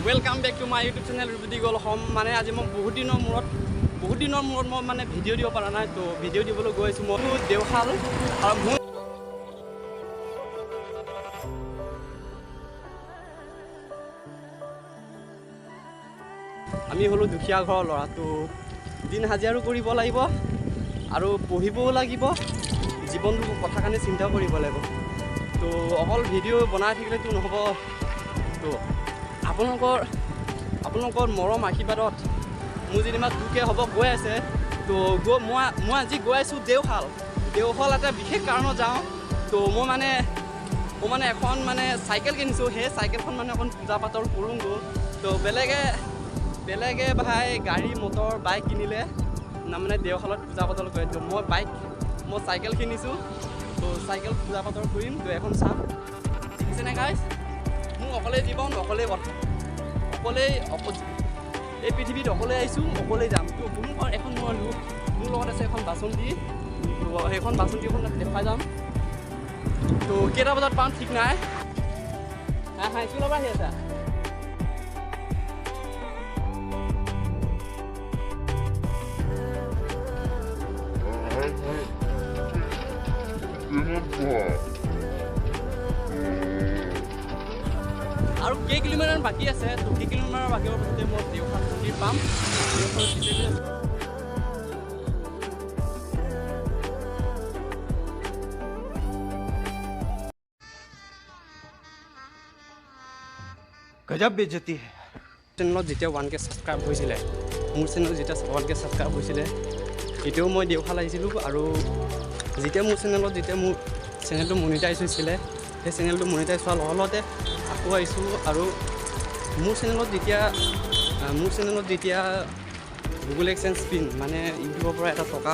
Welcome back to my YouTube channel Rupjyoti girl Assam. মানে আজি মই বহুত দিনৰ মূৰত মই মানে ভিডিঅ' দিব পৰা নাই, তো ভিডিঅ' দিবলৈ গৈ আছোঁ মই দেওশাল। আৰু মোৰ আমি হ'লোঁ দুখীয়া ঘৰৰ ল'ৰা, তো দিন হাজিৰাও কৰিব লাগিব আৰু পঢ়িবও লাগিব, জীৱনটো কথা কাৰণে চিন্তাও কৰিব লাগিব। তো অকল ভিডিঅ' বনাই থাকিলেতো নহ'ব। তো আপোনালোকৰ মৰম আশীৰ্বাদত মোৰ যেনিবা দুকে হ'ব গৈ আছে। তো মই আজি গৈ আছোঁ দেওশাল। দেওশাল এটা বিশেষ কাৰণত যাওঁ। তো মই মানে এখন মানে চাইকেল কিনিছোঁ, সেই চাইকেলখন মানে অকণ পূজা পাতল কৰোঁগৈ। তো বেলেগে ভাই গাড়ী মটৰ বাইক কিনিলে না মানে দেওশালত পূজা পাতল কৰে। তো মই চাইকেল কিনিছোঁ, তো চাইকেল পূজা পাতল কৰিম। তো এখন চাম, দেখিছেনে গাইজ? মোৰ অকলেই জীৱন, অকলেই কথা, অকলেই এই পৃথিৱীত অকলেই আহিছোঁ, অকলেই যাম। তো কোনো এখন মোৰ লগত আছে এখন বাচন্তি, তো সেইখন বাচন্তিখন দেখুৱাই যাম। তো কেইটা বজাত পাম ঠিক নাই। হা হা, স্কুলৰ পৰা আহি আছা? আৰু কেই কিলোমিটাৰ বাকী আছে, তো কেই কিলোমিটাৰ বাকী হোৱাৰ পাছতে মই দেওশাল মন্দিৰ পাম। দেওশাল গজব বেজতি হে। চেনেলত যেতিয়া 1K subscribe হৈছিলে, মোৰ চেনেলত যেতিয়া 1K subscribe হৈছিলে, তেতিয়াও মই দেওশাল আহিছিলোঁ। আৰু যেতিয়া মোৰ চেনেলটো মনিটাইজ হৈছিলে, সেই চেনেলটো মনিটাইজ হোৱাৰ লগে লগতে আকৌ আহিছোঁ। আৰু মোৰ চেনেলত যেতিয়া গুগল এক্সচেঞ্জ পিন মানে ইউটিউবৰ পৰা এটা টকা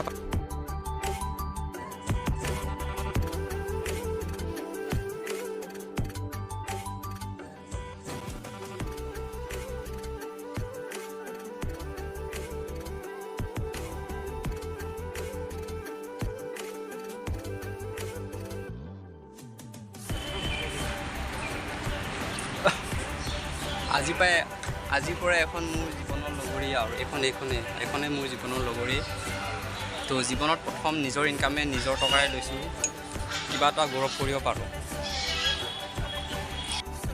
আজিৰ পৰা এখন মোৰ জীৱনৰ লগৰী আৰু এইখনে মোৰ জীৱনৰ লগৰী। তো জীৱনত প্ৰথম নিজৰ ইনকামে নিজৰ টকাৰে লৈছোঁ, কিবা এটা গৌৰৱ কৰিব পাৰোঁ।